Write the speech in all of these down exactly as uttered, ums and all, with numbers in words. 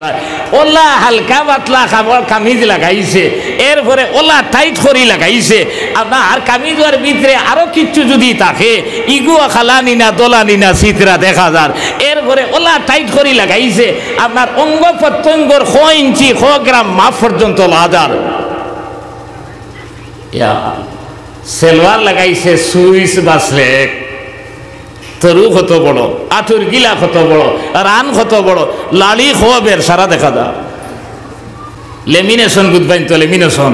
ওলা হালকা পাতলা কাপড় কামিজ লাগাইছে, এরপরে ওলা টাইট করি লাগাইছে। আপনার কামিজর ভিতরে আরো কিচ্ছু যদি থাকে, ইগুও খালানি না, দোলানি না, ছিতরা দেখা যার। এরপরে ওলা টাইট করি লাগাইছে, আপনার অঙ্গ প্রত্যঙ্গর ক ইঞ্চি, ক গ্রাম মাপ পর্যন্ত লওয়া যার। ইয়া, সেলওয়ার লাগাইছে সুইস বা স্লেক, তরু কত বড়, আঠুর গিলা কত বড়, রান কত বড়, লাড়ি খোয়াবের সারা দেখা যায়। লেমিনেশন বুঝবেন তো, লেমিনেশন।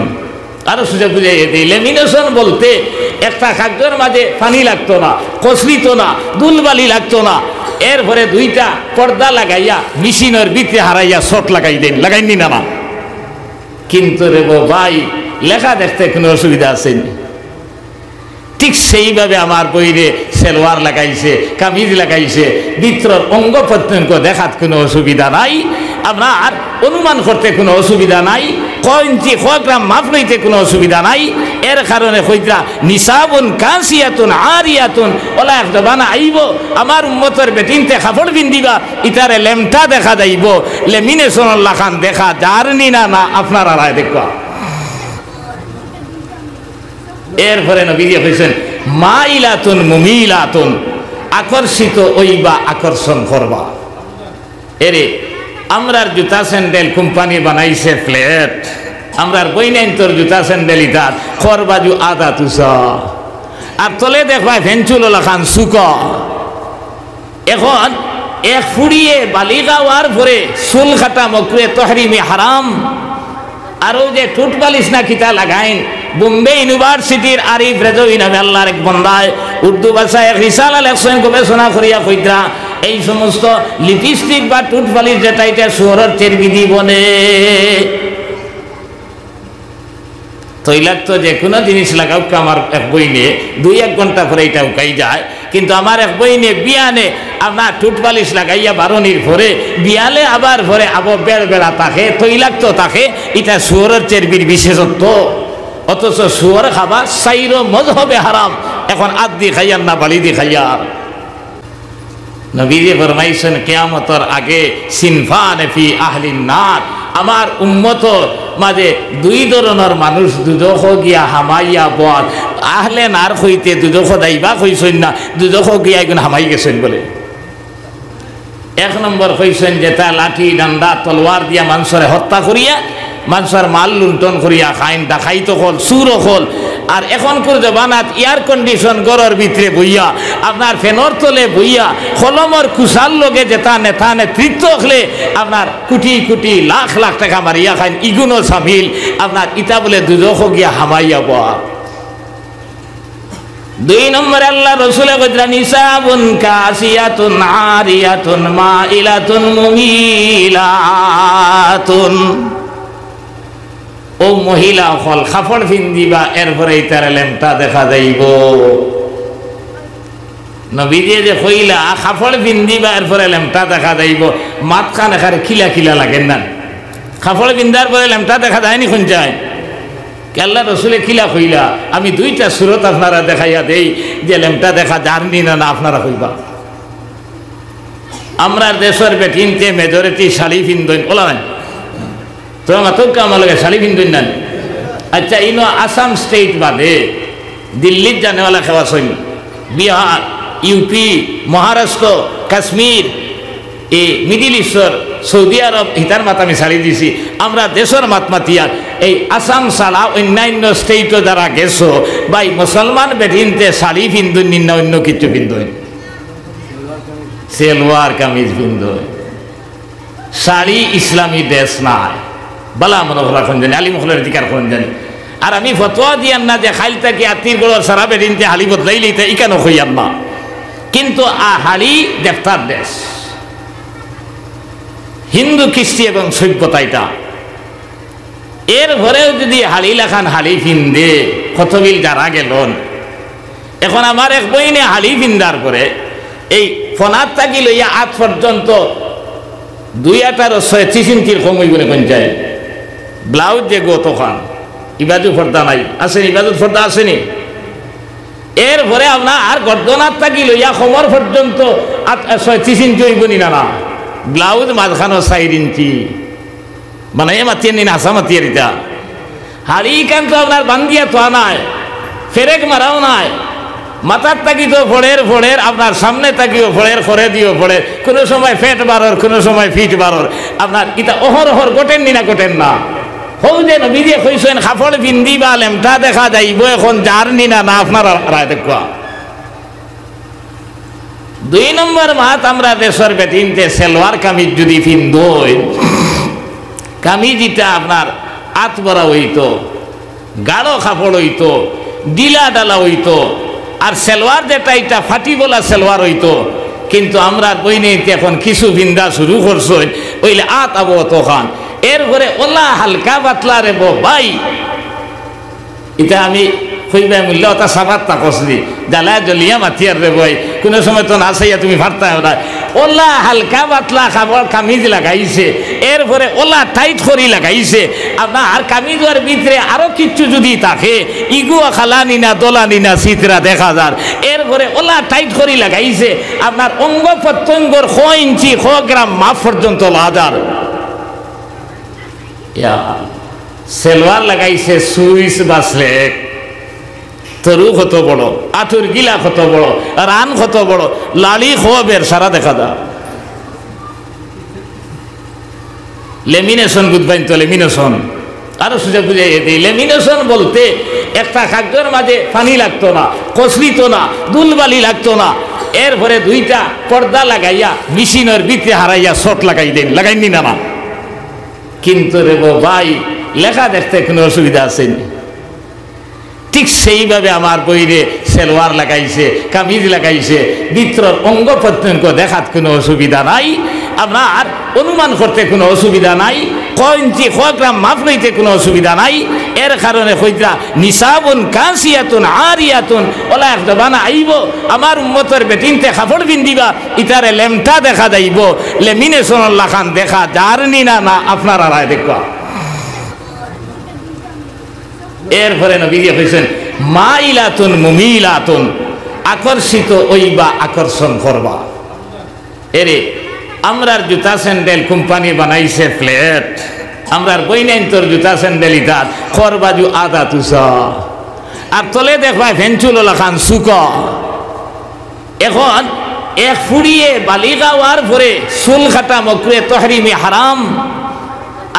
আরো সুযোগ বুঝাই দিই, লেমিনেশন বলতে একটা কাগজর মাঝে পানি লাগতো না, কচলিত না, ধুলবালি লাগতো না। এরপরে দুইটা পর্দা লাগাইয়া মেশিনর ভিতরে হারাইয়া শর্ট লাগাই দেন, লাগাইনি না, না? কিন্তু রে গো ভাই, লেখা দেখতে কোনো অসুবিধা আছে নি? ঠিক সেইভাবে আমার বইনে সেলওয়ার লাগাইছে, কামিজ লাগাইছে, ভিতরর অঙ্গ প্রত্যঙ্গ দেখাত কোনো অসুবিধা নাই। আপনার অনুমান করতে কোনো অসুবিধা নাই, ক ইঞ্চি ক গ্রাম মাপ লইতে কোনো অসুবিধা নাই। এর কারণে কইতরা, নিসাবুন কাসিয়াতুন আরিয়াতুন, ওলা এক জমানা আইবো, আমার উম্মতর বেটিন্তে কাপড় পিন্দিবা, ইতারে লেমটা দেখা যাইবো, লেমিনেশনর লাখান দেখা যার নি না, না আপনারা রায় দেখবা। এরপরে নবীজি কইছেন, মাইলাতুন মুমিলাতুন, আকর্ষিত অইবা, আকর্ষণ করবা। এরে, আমরার জুতা স্যান্ডেল কোম্পানি বানাইছে ফ্ল্যাট, আমরার বইনাইন্তর জুতা স্যান্ডেল ইতার খর বাজু আদা তুসা, আর তলে দেখবায় ফেঞ্চুল লাখান সুকা। এখন এক ফুড়িয়ে বালিগা অওয়ার পরে চুল কাটা মকরুহে তহরিমি হারাম। আর অউ যে টুথ পালিশ না কিতা লাগাইন, বোম্বে ইউনিভার্সিটির আরিফ রেজভী নামে আল্লাহর এক বন্দায় উর্দু ভাষায় এক রিসালা লেখছইন, গবেষণা করিয়া কইতরা, এই সমস্ত লিপস্টিক বা টুথ পালিশ যেটা, ইটা শুয়োরর চর্বি দি বনে। তৈলাক্ত যে কোনো জিনিস লাগাউক, আমার এক বইনে দুই এক ঘন্টা পরে ইটা উকাই যায়, কিন্তু আমার এক বইনে বিয়ানে আপনার টুথ পালিশ লাগাইয়া বারনির পরে বিয়ালে আবার পরে আবো বেড় বেড়া থাকে, তৈলাক্ত থাকে, ইটা শুয়োরর চর্বির বিশেষত্ব। অথচ শুয়োর খাবা চাইরো মজহবে হারাম। এখন আত দি খাইয়ার না বালি দি খাইয়ার। নবীজি ফরমাইছেন, কিয়ামতর আগে সিনফানে ফি আহলিন নার, আমার উম্মতর মাঝে দুই ধরনর মানুষ দুজখো গিয়া হামাইয়া বর। আহলে নার কইতে দুজখো যাইবা কইছইন না, দুজখো গিয়া ইগুন হামাই গেছইন বলে। এক নম্বর কইছইন যেতা লাঠি, ডান্ডা, তলোয়ার দিয়া মানষরে হত্যা করিয়া মানষর মাল লুণ্ঠন করিয়া খাইন, ডাকাইত অকল, চুর অকল। আর এখনকুর জমানাত এয়ার কন্ডিশন ঘরর ভিতরে বইয়া, আপনার ফ্যানর তলে বইয়া, কলমর কুশার লগে যেতা নেতা নেতৃত্ব অকলে আপনার কোটি কোটি লাখ লাখ টেকা মারিয়া খাইন, ইগুনও সামিল। আপনার ইতা বলে দুজখো গিয়া হামাইয়া বর। দুই নম্বরে আল্লার রসুলে কইতরা, নিসাবুন কাসিয়াতুন আরিয়াতুন মাইলাতুন মুমিলাতুন। অউ মহিলা অকল কাপড় পিন্দিবা, এরপরে ইতারে লেমটা দেখা যাইবো। নবীজিয়ে যে কইলা, কাপড় পিন্দিবা, এরপরে লেমটা দেখা যাইবো, মাতখান এখানে কিলা কিলা লাগের না? কাপড় পিন্দার পরে লেমটা দেখা যায়নি কুন যায়? কে আল্লার রসুলে কিলা কইলা? আমি দুইটা সুরত আপনারা দেখাইয়া দেই যে লেমটা দেখা যার নি না, না আপনারা কইবা। আমরার দেশর বেটিন্তে মেজরিটি শাড়ি পিন্দইন, ওলা নাই? তোরা মাতউক্কা আমার লগে শাড়ি পিন্দইন না? আচ্ছা, ইনো আসাম স্টেট বাদে দিল্লিত জানেওয়ালা কেউ আছইন, বিহার, ইউপি, মহারাষ্ট্র, কাশ্মীর, এই মিডিল ইস্টর, সৌদি আরব, হিতার মাত আমি ছাড়ি দিছি। আমরা দেশর মাত মাতিয়ার, এই আসাম ছাড়া অন্যান্য স্টেটও যারা গেছো, ভাই, মুসলমান বেটিন্তে শাড়ি পিন্দইন নি না অন্য কিছু পিন্দইন? সেলওয়ার কামিজ পিন্দইন। শাড়ি ইসলামী ড্রেস নায়। বালা মনো করা কুন জানি, আলিম অকলর অধিকার কুন জানি। আর আমি ফতোয়া দিয়ার না যে কাইল থাকি আত্তির গড়র সারা বেটিন্তে হাড়ি বদলাইলিতা, ইখানও কইয়ার না। কিন্তু আ হাড়ি দেবতার ড্রেস, হিন্দু, কৃষ্টি এবং সভ্যতা ইটা। এরপরেও যদি হাড়ি লাখান হাড়ি পিন্দে, কতবিল যারা গেলন। এখন আমার এক বইনে হাড়ি পিন্দার পরে এই ফনাত থাকি লইয়া আত পর্যন্ত দুই আঠারো ছয়ত্রিশ ইঞ্চির কম অইবো নি কুন যায়? ব্লাউজ যে গো তখন ইবাজু পর্দা নাই, আছে নি? ইবাজুত পর্দা আছে নি? এরপরে আপনার আর গর্দনাত থাকি লইয়া কোমর পর্যন্ত আত-, ছয়ত্রিশ ইঞ্চি অইবো নি না, না? ব্লাউজ মাঝখানো চাইর ইঞ্চি, মানে এ মাতিয়ার নি না, হাছা মাতিয়ার ইতা। হাড়ি কান তো আপনার বান্ধিয়া থোয়া নাই, ফেরেক মারাও নাই, মাথার থাকিও ফড়ের ফড়ের, আপনার সামনে থাকিও ফড়ের, খরে দিও ফড়ের, কোনো সময় ফেট বারর, কোনো সময় ফিট বারর। আপনার ইতা অহরহর ঘটের নি না, ঘটের না? হউ যে নবীজিয়ে কইছইন, কাপড় পিন্দিবা, লেমটা দেখা যাইবো, এখন যার নি না, না আপনারা রায় দেখবা। দুই নম্বর মাত, আমরা দেশর বেটিন্তে সেলোয়ার কামিজ যুদি পিন্দইন, কামিজ ইটা আপনার আত ভরা অইতো, গাঢ় কাপড় অইতো, ঢিলা ঢালা অইতো, আর সেলোয়ার যেটা, ইটা ফাটিবলা সেলোয়ার অইতো। কিন্তু আমরার বইনাইন্তে এখন কিছু পিন্দা শুরু করছইন, অইলে আত আবো অতখান। এরপরে অলা হালকা পাতলা রেবো ভাই, ইতা আমি কইবায় মুল্লা, অতা সাবাত তা কসলি, জ্বালায় জ্বলিয়া মাতিয়ার রেবো ভাই, কোনো সময় তো না চাইয়া তুমি ফারতায় অতা। অলা হালকা পাতলা কাপড় কামিজ লাগাইছে, এরপরে অলা টাইট করি লাগাইছে। আপনার কামিজর ভিতরে আরো কিচ্ছু যুদি থাকে, ইগুয়া খালানি না, দোলানি না, ছিতরা দেখা যার। এরপরে অলা টাইট করি লাগাইছে, আপনার অঙ্গ প্রত্যঙ্গর ক ইঞ্চি, ক গ্রাম মাপ পর্যন্ত লওয়া যার। ইয়া, সেলোয়ার লাগাইছে সুইস বা স্লেক, তরু কত বড়, আটুর গিলা কত বড়, রান কত বড়, লাড়ি খবের সারা দেখা যায়। লেমিনেশন বুঝবাইন তো, লেমিনেশন। আরো সুজা বুঝাইয়া দেই, লেমিনেশন বলতে একটা কাগজর মাঝে পানি লাগতো না, কসলিতো না, ধুলবালি লাগতো না, এরপরে দুইটা পর্দা লাগাইয়া মেশিনর ভিতরে হারাইয়া শর্ট লাগাই দেন, লাগাইন নি না, না? কিন্তু রেবো ভাই, লেখা দেখতে কোনো অসুবিধা আছে নি? ঠিক সেইভাবে আমার বইনে সেলোয়ার লাগাইছে, কামিজ লাগাইছে, ভিতরর অঙ্গ প্রত্যঙ্গ দেখাত কোনো অসুবিধা নাই। আপনার অনুমান করতে কোনো অসুবিধা নাই, ক ইঞ্চি ক গ্রাম মাপ লইতে কোনো অসুবিধা নাই। এর কারণে কইতরা, নিসাবুন কাসিয়াতুন আরিয়াতুন, অলা এক জমানা আইবো, আমার উম্মতর বেটিন্তে কাপড় পিন্দিবা, ইতারে লেমটা দেখা যাইবো, লেমিনেশনর লাখান দেখা যার নি না, না আপনারা রায় দেখবা। এরপরে নবীজি কইছেন, মাইলাতুন মুমিলাতুন, আকর্ষিত অইবা, আকর্ষণ করবা। এরে, আমরার জুতা স্যান্ডেল কোম্পানি বানাইছে ফ্ল্যাট, আমরার বইনাইন্তর জুতা স্যান্ডেল ইতার খর বাজু আদা তুসা, আর তলে দেখবায় ফেঞ্চুল লাখান সুকা। এখন এক ফুড়িয়ে বালিগা অওয়ার পরে চুল কাটা মকরুহে তহরিমে হারাম।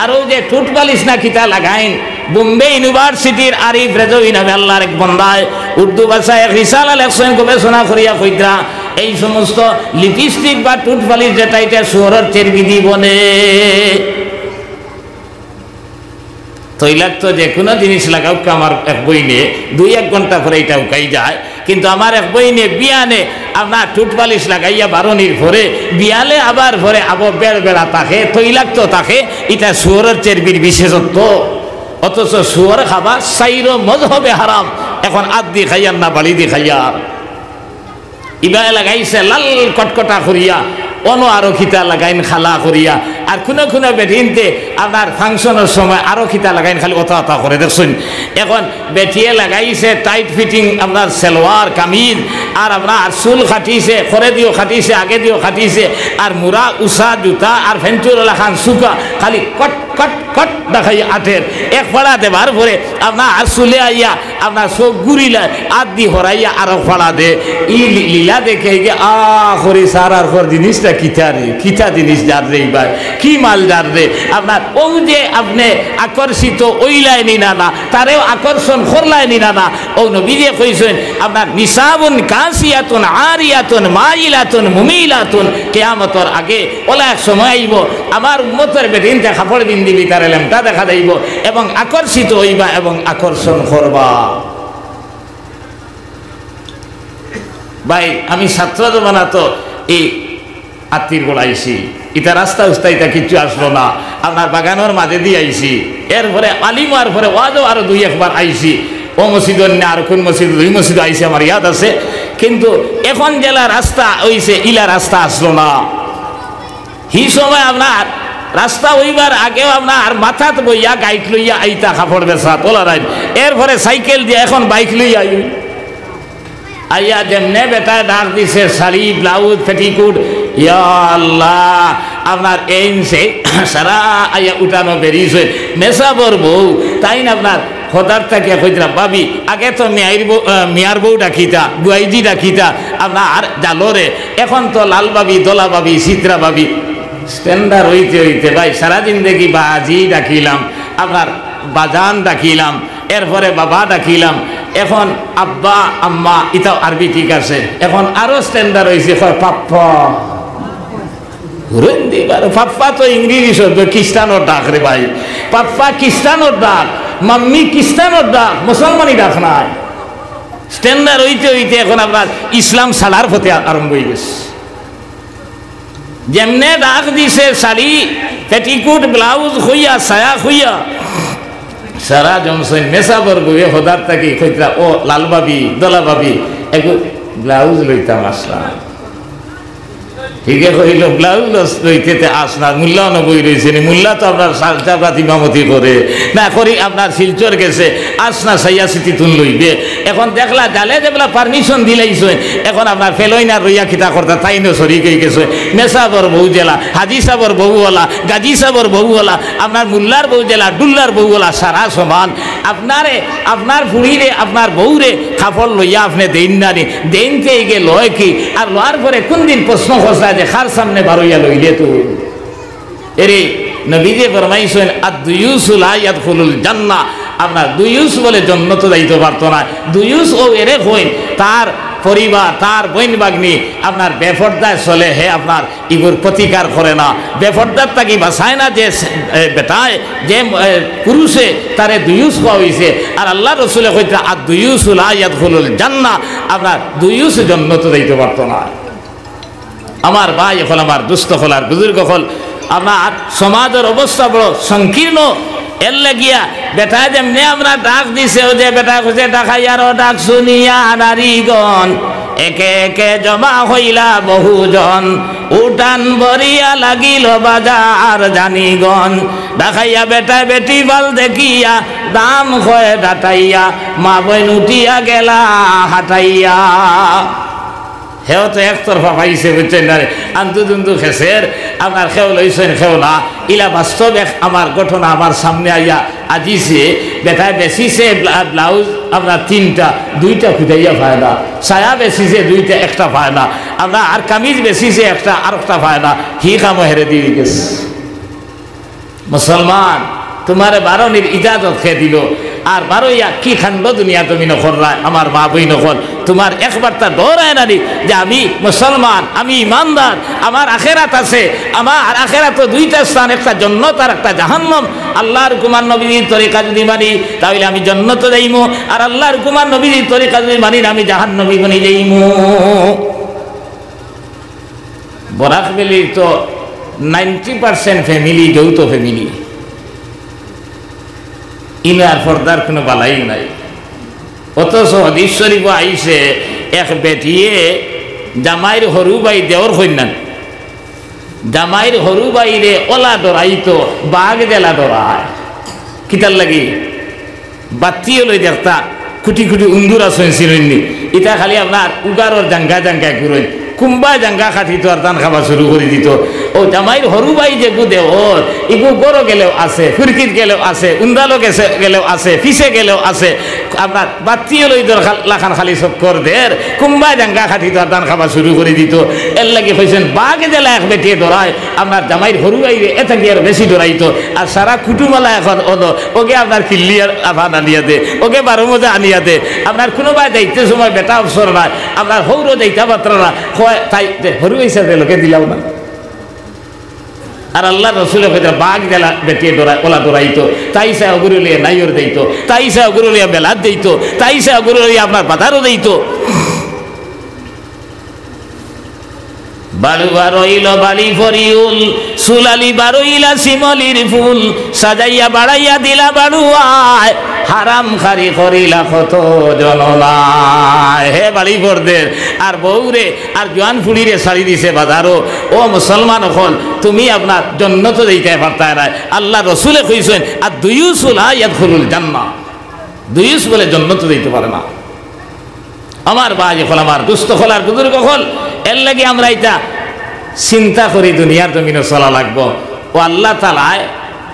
আর অউ যে টুথ পালিশ না কিতা লাগাইন, বোম্বে ইউনিভার্সিটির আরিফ রেজভী নামে আল্লার এক বন্দায় উর্দু ভাষায় এক রিসালা লেখছইন, গবেষণা করিয়া কইতরা, এই সমস্ত লিপস্টিক বা টুথ পালিশ যেটা, ইটা শুয়োরর চর্বি দি বনে। তৈলাক্ত যে কোনো জিনিস লাগাউক্কা, আমার এক বইনে দুই এক ঘন্টা পরে ইটা হুকাই যায়, কিন্তু আমার এক বইনে বিয়ানে আপনার টুথ পালিশ লাগাইয়া বারনির পরে বিয়ালে আবার পরে আবো বেড়বেড়া থাকে, তৈলাক্ত থাকে, ইটা শুয়োরর চর্বির বিশেষত্ব। অথচ শুয়োর খাবা চাইরো মজহবে হারাম, এখন আত দি খাইয়ার না বাড়ি দি খাইয়ার। ইবায় লাগাইছে লাল কটকটা করিয়া, অনো আরো কিতা লাগাইন কালা করিয়া, আর কুনু কুনু বেটিন্তে আপনার ফাংশনর সময় আরো কিতা লাগাইন, খালি অতা অতা করে, দেখছইন। এখন বেটিয়ে লাগাইছে টাইট ফিটিং আপনার সালোয়ার কামিজ, আর আপনার চুল কাটিছে, খরে দিও কাটিছে, আগে দিও কাটিছে, আর মুড়া উষা জুতা, আর ফেঞ্চুর লাখান সুকা, খালি কট কট কট দেখাই আটের। এক ফাড়া দেবার পরে আপনার চুলে আইয়া আপনার চোখ ঘুরিলায়, আত দি হরাইয়া আরো ফাড়া দে। ই লি-, লীলা দেখে গিয়া, আ, করি সার আর কর জিনিসটা কিতা রে, কিতা জিনিস যার রে ইবার, কি মাল যার রে। আপনার অউ যে আপনে আকর্ষিত অইলায় নি না না, তারেও আকর্ষণ করলায় নি না না। অউ নবীজিয়ে কইছইন, আপনার নিসাবুন কাসিয়াতুন আরিয়াতুন মাইলাতুন মুমিলাতুন, কিয়ামতর আগে অলা এক সময় আইবো, আমার উম্মতর বেটিন্তে কাপড় পিন্দিবি, তারে লেমটা দেখা যাইবো এবং আকর্ষিত অইবা এবং আকর্ষণ করবা। ভাই, আমি ছাত্র জমানাত এই আত্তির গড় আইছি, ইতা রাস্তা উস্তা ইতা কিচ্ছু আসলো না, আপনার বাগানর মাঝেদি আইছি, এরপরে আলিম অওয়ার পরে ওয়াজও আরো দুই একবার আইছি, অউ মসজিদো না আর কুন মসজিদো, দুই মসজিদো আইছি, আমার ইয়াদ আছে, কিন্তু এখন যেলা রাস্তা অইছে, ইলা রাস্তা আসলো না। হি সময় আপনার রাস্তা অইবার আগেও আপনার মাথাত বইয়া গাইট লইয়া আইতা কাপড় বেচাত, অলা রাইন। এরপরে সাইকেল দিয়া, এখন বাইক লইয়া আই। আইয়া যেমনে বেটায় ডাক দিছে, শাড়ি, ব্লাউজ, পেটিকোট, ইয়া আল্লাহ, আপনার এইন সেই সারা আইয়া উঠানো বেরিয়েছে। মেসাবর বউ, তাইন আপনার হদার থাকিয়া কইতরা, "ভাবি, আগে তো মিয়াইর বউ, আহ, মিয়ার বউ ডাকিতা, বুয়াইজি ডাকিতা, আপনার জালরে, এখন তো লাল ভাবি, দোলা ভাবি, চিত্রা ভাবি।" স্ট্যান্ডার্ড হইতে হইতে ভাই সারা জিন্দেগি বাজি ডাকিলাম, আপনার বাজান ডাকিলাম, এরপরে বাবা ডাকিলাম, এখন আব্বা, আম্মা, ইতাও আরবি ঠিক আছে। এখন আরো স্ট্যান্ডার্ড হইছে, কয় পাপ্পা। হুরুন্দি বারো, পাপ্পা তো ইংরেজি শব্দ, খ্রিস্টানর ডাক রে ভাই। পাপ্পা খ্রিস্টানর ডাক, মাম্মি খ্রিস্টানর ডাক, মুসলমানি ডাক নায়। স্ট্যান্ডার্ড হইতে হইতে এখন আপনার ইসলাম ছাড়ার পথে আ-, আরম্ভ হয়ে গেছে। যেমনে ডাক দিছে শাড়ি, পেটিকোট, ব্লাউজ খুইয়া, সায়া খুইয়া, সারা জমছইন। মেসাবর বউয়ে হদার থাকি কইতরা, "ও লাল ভাবি, দোলা ভাবি, একটু ব্লাউজ লইতাম আসলাম।" হিগে কইল, "ব্লাউজ লস-, লইতে তে আস না, মোল্লা অনো বই রইছে নি, মোল্লা তো আপনার সালটা রাত ইমামতি করে, না করি আপনার শিলচর গেছে, আস না সাইয়া সিটি তুন লইবে।" এখন দেখলা, জালে যেবলা পারমিশন দিলাইছইন, এখন আপনার ফেলইন আর রইয়া কিতা করতা, তাইনও শরিক হই গেছে। মেসাবর বউ যেলা, হাজি সাবর বউ ওলা, গাজী সাবর বউ ওলা, আপনার মোল্লার বউ যেলা, ডুল্লার বউ ওলা, সারা সমান। আপনারে, আপনার ফুড়িরে, আপনার বউরে কাপড় লইয়া আপনে দেইন না নি, দেইন তে ইগে লয় কি? আর লওয়ার পরে কোন দিন প্রশ্ন করছা যে কার সামনে বারইয়া লইলে তো? এরে নবীজি ফরমাইছইন, "আদ দুয়ুসু লা ইয়াদখুলুল জান্নাহ।" আপনার দুয়ুস বলে জন্নত যাইতে পারতো না। দুয়ুস ও এরে কইন, তার পরিবার, তার বইন বাগনি আপনার বেপর্দায় চলে, হে আপনার ইগুর প্রতিকার করে না, বেপর্দার থাকি বাঁচায় না যে, এ, বেটায়, যে, এ, পুরুষে তারে দুয়ুস কওয়া হইছে। আর আল্লাহ রসুলে কইতরা, "আদ দুয়ুসু লা ইয়াদখুলুল জান্নাহ", আপনার দুয়ুস জন্নত যাইতে পারতো না। আমার ভাই অকল, আমার দুস্ত অকল, আর বুজুর্গ অকল, আপনার সমাজর অবস্থা বড় সংকীর্ণ। এর লাগিয়া বেটায় যেমনে আপনার ডাক দিছে, ও যে বেটায় কইছে, "ডাকাইয়ারও ডাক শুনিয়া নারীগণ, একে একে জমা হইলা বহুজন, উঠান ভরিয়া লাগিল বাজার জানিগণ।" ডাকাইয়া বেটায় বেটি বাল দেখিয়া, দাম কয় ডাটাইয়া, মা বইন উঠিয়া গেলা হাটাইয়া। হেও তো একতরফা পাইছে, বুঝছইন না রে? আন্দু দুন্দু খেসের, আপনার খেও লইছইন, খেও না। ইলা বাস্তব এক আমার ঘটনা আমার সামনে আইয়া আজিছে, বেটায় বেচিছে ব্লা-, ব্লাউজ আপনার তিনটা, দুইটা খুদাইয়া পায় না। সায়া বেচিছে দুইটা, একটা পায় না। আমরা আর কামিজ বেচিছে একটা, আর একটা পায় না। হি কামও হেরে দিয়ে গেছে। মুসলমান, তুমারে বারনির ইজাজত কে দিল? আর বারইয়া কি কাণ্ড দুনিয়া জমিনো কররায় আমার মা বইন অকল? তুমার একবারতা ডর অয় না নি যে আমি মুসলমান, আমি ইমানদার, আমার আখেরাত আছে, আমার আখেরাতো দুইটা স্থান, একটা জন্নত আর একটা জাহান্নাম। আল্লাহর হুকুম আর নবীজির তরিকা যুদি মানি, তাইলে আমি জন্নতো যাইমু, আর আল্লাহর হুকুম আর নবীজির তরিকা যুদি মানি না, আমি জাহান্নামী বনি যাইমু। বরাক ভ্যালির তো নাইনটি পার্সেন্ট ফ্যামিলি যৌথ ফ্যামিলি, ইনো আর পর্দার কুনু বালাই নাই। অথচ হাদিস শরিফো আইছে, এক বেটিয়ে জামাইর হুরু ভাই দেওর কইন্যা, জামাইর হুরু ভাইরে অলা ডরাইতো, বাঘ যেলা ডরায়। কিতার লাগি? বাত্তি অইলো দেখতা, কুটি কুটি উন্দুর আছইন চিনইননি। ইতা খালি আপনার উগারর জাঙ্গা জাঙ্গায় ঘুরইন। কুম্বায় জাঙ্গা কাটিতো আর ধান খাবা শুরু করি দিতো। অউ জামাইর হুরু ভাই যেগু দেওর, ইগু ঘরো গেলেও আছে, ফুরকিত গেলেও আছে, উন্দালো গেছে, গেলেও আছে, পিছে গেলেও আছে। আপনার বাত্তি অইলো ইদর খাল-, লাখান খালি চক্কর দের, কুম্বায় জাঙ্গা কাটিতো আর ধান খাবা শুরু করি দিতো। এর লাগি কইছইন, বাঘ যেলা এক বেটিয়ে ডরায়, আপনার জামাইর হুরু ভাইরে এতা কি আর বেশি ডরাইতো। আর সারা কুটুমালা এখন অনো, ওগে আপনার কিল্লি আর আফান আনিয়া দে, ওগে বারো মজা আনিয়া দে। আপনার কুনুবায় যাইতে সময় বেটা অবসর নাই, আপনার হউরও যাইতা পারতা না, কয়, তাই দে, হুরু ভাই সাথে লোকে দিলাও না। আর আল্লাহর রসুলে কইতা, বাঘ যেলা বেটিয়ে ডরায়, অলা ডরাইতো, তাই চায় অগুরে লইয়া নাইওর যাইতো, তাই চায় অগুরে লইয়া মেলাত যাইতো, তাই চায় অগুরে লইয়া আপনার বাজারও যাইতো। বাড়ুয়া রইল বাড়ি ফরিউল, সুলালি বারইলা শিমলির ফুল, সাজাইয়া বাড়াইয়া দিলা বাড়ুয়ায়, হারাম খারি করিলা কত জননায়। হে বাড়ি ফরদের, আর বউরে আর জোয়ান ফুড়িরে ছাড়ি দিছে বাজারো। ও মুসলমান অকল, তুমি আপনার জন্নতো যাইতায় পারতায় নায়। আল্লাহর রসুলে কইছইন, "আদ দুয়ুসু লা ইয়াদখুলুল জান্নাহ।" দুয়ুস বলে জন্নতো যাইতে পারে না। আমার ভাই অকল, আমার দুস্ত অকল, আর বুজুর্গ অকল, এর লাগি আমরা ইতা চিন্তা করি দুনিয়ার জমিনো চলা লাগবো। ও আল্লাহ তাআলায়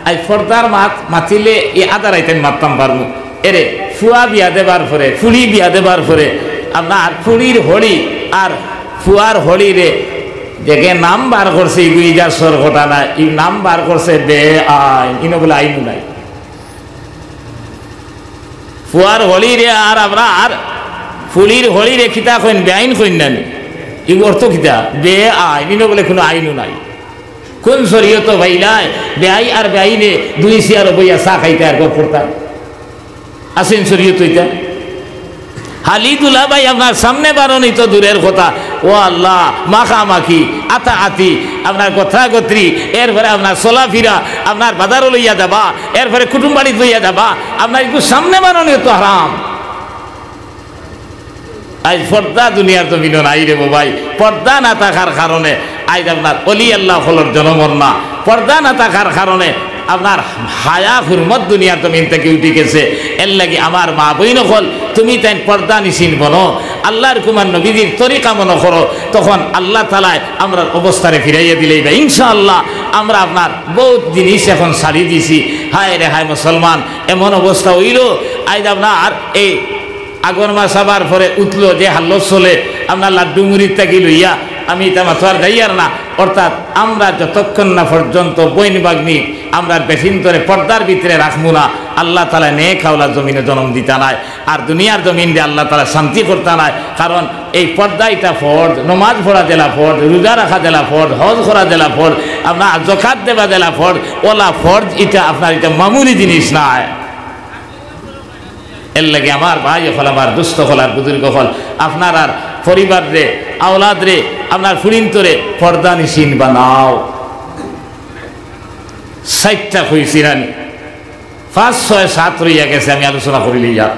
আইজ পর্দার মাত মাতিলে ই আধা রাইত আমি মাততাম পারমু। এরে ফুয়া বিয়া দেবার পরে, ফুড়ি বিয়া দেবার পরে, আপনার ফুড়ির হড়ি আর ফুয়ার হড়িরে দেখে নাম বার করছে, ইগু ইজার সর ঘটনা, ই নাম বার করছে বেআইন, ইনো বলে আইনও নাই। ফুয়ার হড়িরে আর আপনার ফুড়ির হড়িরে কিতা কইন, বেআইন কইন না নি? ই অর্থ কিতা? বেআইন, ইনো বলে কোনো আইনও নাই। কোন শরীয়তো ভাইলাই বেআই আর বেআইনে দুই চেয়ারো বইয়া চা খাইতা আর গপ করতা? আছেন শরীয়তো ইতা? হালি দুলাভাই আপনার সামনে বারনি তো দূরের কথা, ও আল্লাহ, মাখামাখি, আতাআতি, আপনার গতরাগতরি, এরপরে আপনার চলাফিরা, আপনার বাজারো লইয়া যাবা, এরপরে কুটুমবাড়িত লইয়া যাবা, আপনার একটু সামনে বারনি তো হারাম। আইজ পর্দা দুনিয়ার জমিনো নাই রে বাবাই। পর্দা না থাকার কারণে আইজ আপনার অলি আল্লাহ অকলর জনম অর না। পর্দা না থাকার কারণে আপনার হায়া হুরমত দুনিয়ার জমিন থাকি উঠি গেছে। এর লাগি আমার মা বইন অকল, তুমি তাইন পর্দা নিশিন বনো, আল্লাহর হুকুম আর নবীজির তরিকা মনো করো, তখন আল্লাহ তাআলায় আমরার অবস্থারে ফিরাইয়া দিলাইবা। ইনশাআল্লাহ আমরা আপনার বউত জিনিস এখন ছাড়ি দিছি। হায় রে হায় মুসলমান, এমন অবস্থা অইলো, আইজ আপনার এই আগর মাস আবার পরে উঠলো যে হালত চলে, আপনার লাড্ডু মুড়ির থাকি লইয়া আমি ইতা মাতবার যাইয়ার না। অর্থাৎ আমরা যতক্ষণ না পর্যন্ত বইন বাগনি আমরার বেটিন্তরে পর্দার ভিতরে রাখমু না, আল্লাহ তাআলায় নেক আওলাদ জমিনো জনম দিতা নায়, আর দুনিয়ার জমিনরে আল্লাহ তাআলায় শান্তি করতা নায়। কারণ এই পর্দা ইটা ফরজ, নমাজ পড়া যেলা ফরজ, রোজা রাখা যেলা ফরজ, হজ করা যেলা ফরজ, আপনার জকাত দেওয়া যেলা ফরজ, অলা ফরজ ইটা আপনার ইটা মামুলি জিনিস নায়। এর লাগি আমার ভাই অকল, আমার দোস্ত অকল, আর বুজুর্গ অকল, আপনারার পরিবাররে, আওলাদরে, আপনার ফুড়িন্তরে পর্দা নিশিন বানাও। চাইরটা কইছি না নি, পাঁচ, ছয়, সাত রইয়া গেছে, আমি আলোচনা করিলিয়ার।